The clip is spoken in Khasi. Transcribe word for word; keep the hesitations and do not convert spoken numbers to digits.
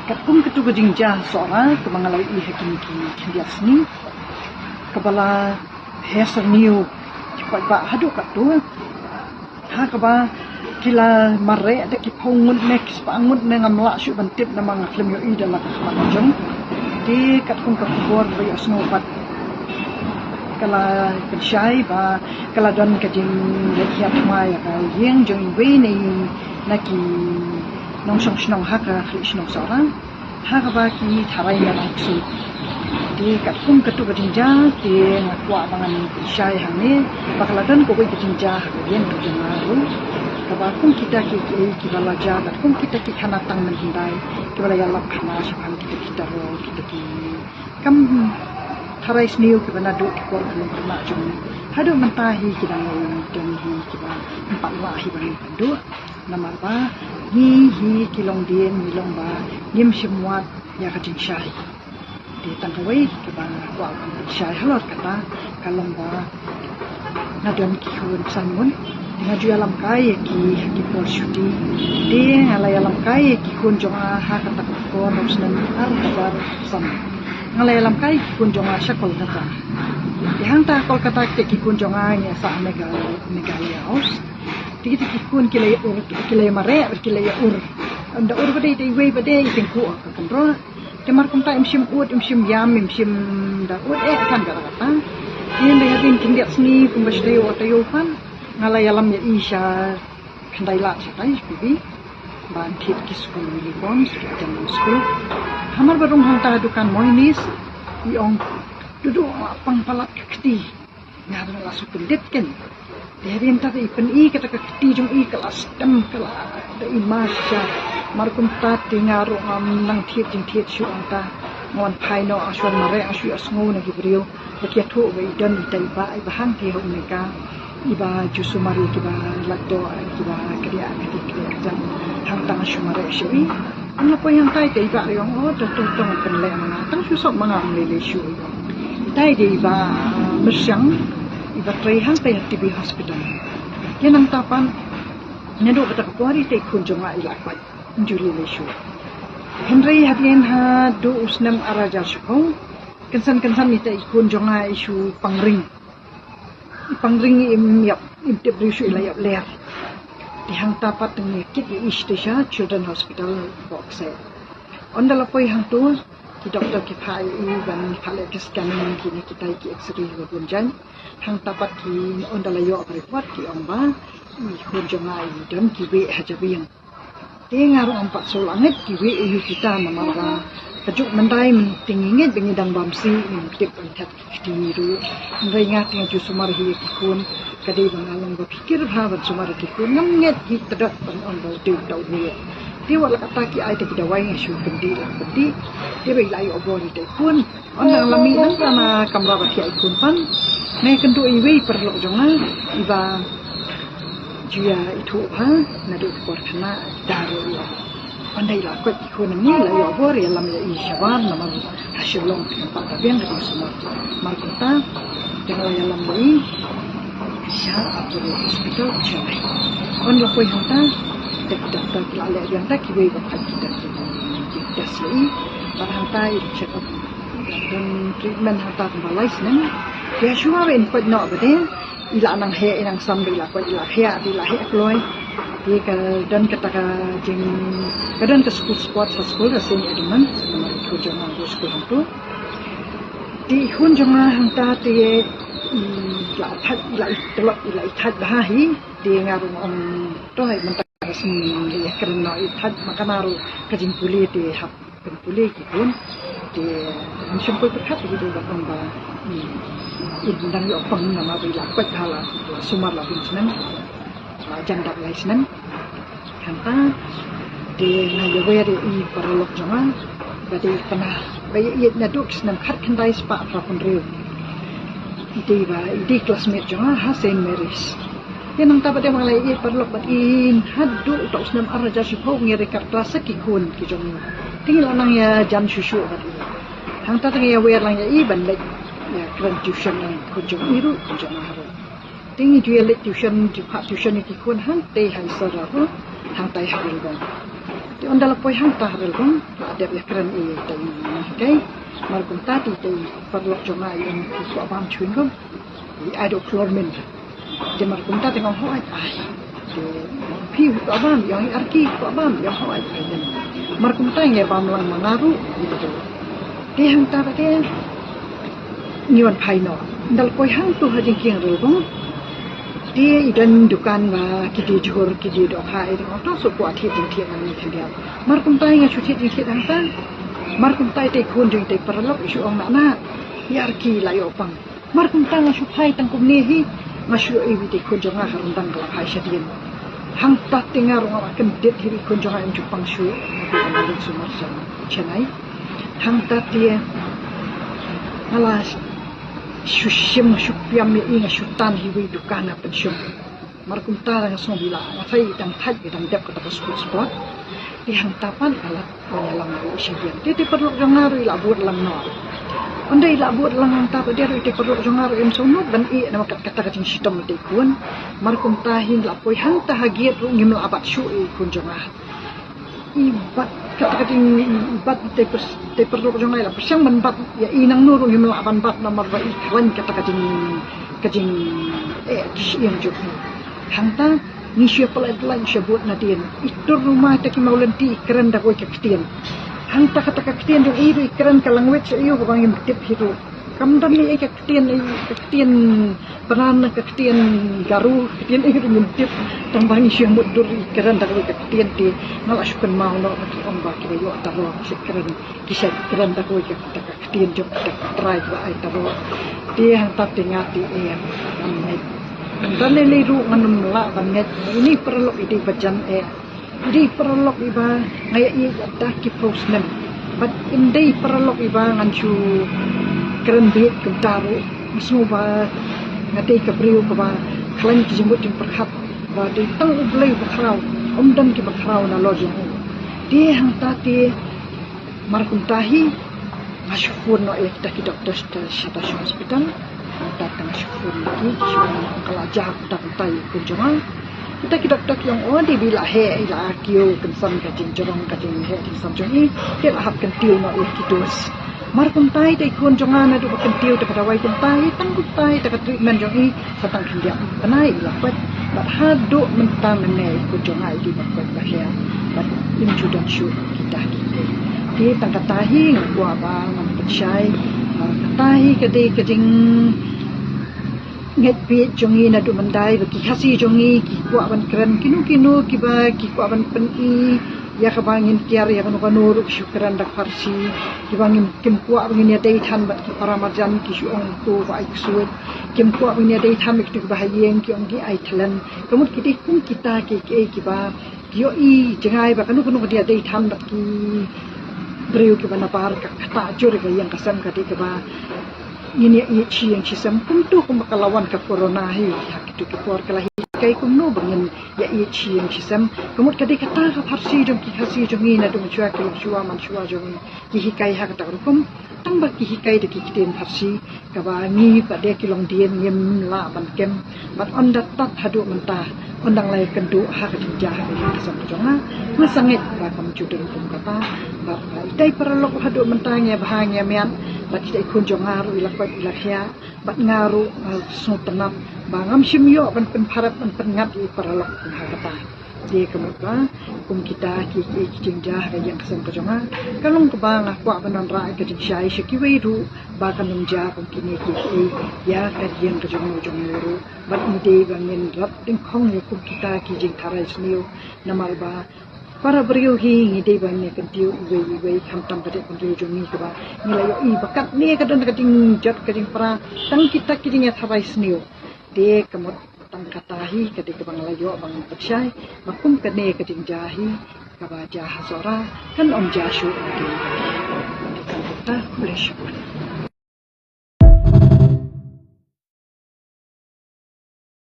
Katkum katto ka jingjia Sohra kaba nga la ïohi ha kine ki khyndiat sngi, kaba la heh syrngiew ki paidbah haduh katto, ha kaba ki la mareh da ki phew ngut ne ki spah ngut ne, ngam lah shuh ban tip namar nga khlem ïohi da la ka khmat jong. Te katkum ka khubor ba ïohsngew pat, ka la pynshai ba ka la don ka jingleit hiar thma ïa ka ïing jong iwei na ki nongshong shnong ha ka khlieh shnong Sohra, ha kaba ki tharai na Raiksu. Te katkum katto ka jingjia, te nga kwah ba ngan pynshai hangne ba ka la don kawei ka jingjia ha ka ïing ka jong nga ruh, kaba kum kita ki, ki, kiba la jia, katkum kita ki khana tang mynhyndai, kiba la ïalap khana shaphang kita ki taro, kita ki kam tharai sniew kiba naduh ki por khyllung khynnah jong ngi haduh mynta hi ki dang ïa don hi kiba ym pat lah hi ban ïa duh. Namar ba ngi hi ki longdien ngi long ba ngim shym wad ïa ka jingshai. Te tang kawei kaba nga kwah ban shai halor kata ka long ba nga don ki khun san ngut. Te nga ju ïalam kai ïa ki ha ki por shuti. Te nga la ïalam kai ïa ki khun jong nga ha kata ka por ha u snem ar hajar san. Nga la ïalam kai ïa ki khun jong nga sha Kolkata. Te hangta Kolkata kita ki khun jong nga ngi sah Meghalaya, Meghalaya House. Te kita ki khun ki la ïa ur, ki la ïa mareh, ki la ïa ur. Ynda ur ba dei, dei wei ba dei, teng ku ka kynroh. Te mar kumta im shym ud, im shym ïam, im shym da ud eh kan ka kata. Te ynda hadien khyndiat sngi kumba shi taïew taïew pat nga la ïalam ïa i sha Khyndai Lad shatai P B ban thied ki skul uniform, ki jan skul. Hamar ba rung hangta ha dukan Moyni's, i ong, duh duh pang palat ka kti. Nga ruh nga la shu kyndit ken. Te hadien ta i pyni kata ka kti jong i ka la stem, ka la da i ma shisha. Mar kumta te nga ruh ngam nang thied jingthied shuh hangta. Nga wan phai noh, nga shu wan mareh, nga shu ïohsngew na ki briew ba ki ïathuh ba i don i tai ba, i ba hangtei ha Amerika, i ba ju sumar ïa kiba lait doh, ïa kiba kdiah kdiah kdiah jam. Hangta nga shu mareh sha i. Nga la poi hangtai te i ba ong, oh, to to to, ngan pynleh ma nga. Tang shu sop ma nga, ym lei lei shuh. Itai dei i ba, ah, myrsiang, i ba trei hangtai ha T B Hospital. Te nangta pat naduh kata ka por itai i khun jong nga i la kwah, ym ju lei lei shuh. Hynrei hadien haduh u snem ar hajar shiphew, kynsan kynsan itai i khun jong nga i shu pangring. I pangring, im ïap, im tip briew shuh, i la ïap ler. Te hangta pat te ngi kit ïa i sha Children Hospital Box. Ynda la poi hangto, ki doktor ki phah ïa i ban phah leh ki scanning, kine kitai ki X-ray ba bun jait. Hangta pat ki, ynda la ïoh ka report ki ong ba i khun jong nga i don ki wieh ha jabieng. Te nga ruh ngam pat sngewlah ngeit ki wieh aïu kita, namar ba ka juk myndai mynta ngi ngeit ba ngi dang bamsih, ngim tip ban thied ki kti ruh. Hynrei nga te nga ju sumar hi ïa ki khun, ka dei ba nga long ba pyrkhat bha ban sumar ïa ki khun, ngam ngeit hi tdot ban ong ba u dei uta u wieh. Te wat la katta ki ai te ki dawai, nga shu kyndit la kyndit. Te ba i la ïoh bor ïa i khun. Ynda la mih nangta na kamra ba thiah i khun pat, nga ïakynduh iwei i paralok jong nga, i ba ju ïa ithuh bha naduh ka por khynnah, da ruh ïa. Ynda i la koit i khun nangne, i la ïoh bor ïalam ïa i shabar, namar ha Shillong te kam pat da biang ka jingsumar. Mar kumta te nga la ïalam ïa i sha Apollo Hospital Chennai. Ynda la poi hangta, te ki doktor ki la leh biang da kiwei ba peit ki doktor ki test ïa i. Bad hangta i check up, don treatment hangta kumba lai snem. Te shuwa ba in peit noh ba dei, i la nang heh, i nang sam, ba i la peit, i la heh, i la heh kloi. Te ka don kata ka jing, ka don ka school sports ha skul, ka Saint Edmund, namar i khun jong nga i skul hangto. Te i khun jong nga hangta te i la thait, i la i tlot, i la i thait bha hi. Te nga ruh nga ong, to hai mynta ka sngi ngi ïakren noh, i thait ma kane ruh ka jingpule te hap pynpule ki khun. Te ngim shym poi pyrkhat ïa ki, te ba ong ba i, i dang ïoh pang namar ba i la koit ha la, la sumar la bun snem, la jan dap lai snem. Hangta te nga ïawer ïa i paralok jong nga ba dei i Pnar, ba ïa ïeit naduh ki snem khatkhyndai spah phra phew hynriew. I dei ba, i dei classmate jong nga ha Saint Mary's. Te nangta ba dei ba nga la ïeit paralok bad i, haduh uta u snem ar hajar shiphew ngi ïa ri karta sa ki khun ki jong ngi. Te ngi la nang ïa jan shuh shuh bad i. Hangta te ngi ïawer lang ïa i ban leit ïa kren tuition lang, khun jong i ruh, khun jong nga ruh. Te ngi ju ïa leit tuition, ju phah tuition ïa ki khun hangtei ha Isara ruh, hangtei ha Melbourne. Te Ynda la poi hangta ha Relbong, la dep ïa kren ïa tei nang hikai. Mar kumta te tei paralok jong nga i ong phi kwah bam chewing gum, i ai da u khlor mynta. Te mar kumta te nga ong hooid ai. Te phi kwah bam, i ong i Arki kwah bam, i ong hooid ai. Mar kumta ngi bam lang ma nga ruh. Te hangta te ngi wan phai noh. Ynda la poi hangto ha jingkieng Relbong, te i don dukan ba ki die jhur, ki die dohkha, i ong to shu kwah thied jingthied ngan ïa khyndiat. Mar kumta nga shu thied jingthied hangta. Mar kumta i tei khun jong i tei paralok i shu ong na na, i Arki la ïoh pang. Mar kumta nga shu phai tang kumne hi, nga shu ïohi i tei khun jong nga ha ryndang ka la phai shadien. Hangta te nga ruh nga la kyndit hi, i khun jong nga im ju pang shuh, nga la leit sumar sha Chennai. Hangta te nga la shu shim, nga shu piam ïa i, nga shu tan hi wei dukan ha pynshong. Mar kumta nga sngew ba i la, nga sa i dang thait, i dang dep kata ka sukut spot. Te hangta pat nga la wan ïalam ruh sha biang. Te tei paralok jong nga ruh i la bud lang noh. Ynda i la bud lang hangta pat, te ruh i tei paralok jong nga ruh im sngewnud ban ïeh namar kat kata ka jingshitom i tei khun. Mar kumta hi la poi hangta ha gate ruh ngim lah bat shuh i khun jong nga. I bat kata ka jing, i bat i tei pers-, tei paralok jong nga i la pyrshang ban bat ïa i nangno ruh ngim lah ban bat namar ba i khlaiñ kata ka jing, ka jing, eh, jingshyieng jong i. Hangta ngi shu pynlait pynlait shu bud nadien. I tur ruh ma ïa ki maw lynti i kren da kawei ka ktien. Hangta kata ka ktien jong i ruh i kren ka language ïa u kaba ngim tip hi ruh. Kam don ei ei ka ktien, ei ka ktien Pnar, ka ktien Garo, ka ktien ei ruh ngim tip. Tang ba ngi shu mutdur i kren da kawei ka ktien te nga la shu kynmaw noh ba ki ong ba ki la ïoh taro ki sa kren, ki sa kren da kawei ka, ka ktien jong ka trai ba ai taro. Te hangta te nga te eh ngam ngeit. Hangta lei lei ruh ngan ym lah ban ngeit. Ine i paralok i dei ba jan eh. I dei i paralok iba nga ïa ïeit da ki phew snem. Bad im dei i paralok iba ngan shu kren bieit kumta ruh. Nga sngew ba nga dei ka briew kaba khlaiñ ki jingmut jingpyrkhat ba dei tang U Blei uba khraw, ym don kiba khraw nalor jong u. Te hangta te mar kumta hi nga shu phone noh ïa kita ki doctor sha, sha, sha hospital. Hangta te nga shu phone ïa ki, ki shu ong ka la jia kumta kumta ïa i khun jong nga. Kita ki doctor ki ong o dei ba i la heh, i la kiew kynsan ka jingjrong, ka jingheh jingsan jong i, te la hap kyntiew noh ïa ki dose. Mar kumta i tei khun jong nga naduh ba kyntiew ta ka dawai kumta i, tang kumta i ta ka treatment jong i, sa tang khyndiat bnai i la koit. Bad haduh mynta mynne i khun jong nga i dei ba koit ba heh. Bad im ju don shuh kita ki tei. Te tang kata hi nga kwah ba ngan pynshai, ah, kata hi ka dei ka jing ngeit bieit jong ngi naduh mynta ba ki Khasi jong ngi ki kwah ban kren, kino kino kiba ki kwah ban pyni ïa kaba ngin kiar ïa kano kano ruh ki shu kren da ka Farsi. Kiba ngin, kim kwah ba ngin ïadei than bad ki para marjan ki shu ong to ba ai ksuid. Kim kwah ba ngin ïadei than bad kito kiba ha ïing ki ong ki ai Thailand. Ka mut ki dei kum kita ki, ki, kiba ki ïohi jngai ba kano kano ka dei ïadei than bad ki briew kiba nabar ka, kata jur ka ïing ka sem ka dei kaba ngin ïa ïeit shi ïing shi sem kumto kumba ka la wan ka corona hi ha kito ki por ka la hikai kumno ba ngin ïa ïeit shi ïing shi sem. Ka mut ka dei kata ka Farsi jong ki Khasi jong ngi naduh mynshuwa ki longshuwa manshuwa jong ngi ki hikai ha kata ka rukom. Tang ba ki hikai da ki ktien Farsi kaba ngi pat de ki longdien ngim lah ban kem. Bad ynda tad haduh mynta, ynda nga la ïakynduh ha ka jingjia ha ka ïing ka sem ka jong nga, nga sangeh ba kam ju don kum kata. Bad, ah, itei paralok haduh mynta ngi ïa bha ngi ïa miat, bad itei khun jong nga ruh i la koit i la khiah, bad nga ruh nga sngewtynnat ba ngam shym ïoh ban pynpharap ban pynngat ïa i paralok kum ha kata. Te ka mut ba kum kita ki, ki, ki jingjia ha ka ïing ka sem ka jong nga, ka long kaba nga kwah ban wanrah ka jingshai sha kiwei ruh ba kan ym jia kum kine ki, ki ïa ka ïing ka jong u jong u ruh. Bad ngi dei ba ngin rat dyngkhong ïa kum kita ki jingtharai sniew namar ba para briew hi ngi dei ba ngin kyntiew iwei iwei khamtam ka jaitbynriew jong ngi kaba ngi la ïohi ba katne ka don ka jingjot ka jingpra tang kita ki jingïatharai sniew. Te ka mut tang kata hi ka dei kaba nga la ïoh ba ngan pynshai ba kum kane ka jingjia hi kaba jia ha Sohra kan ym jia shuh ïa ki. Te tang kata, khublei shibun.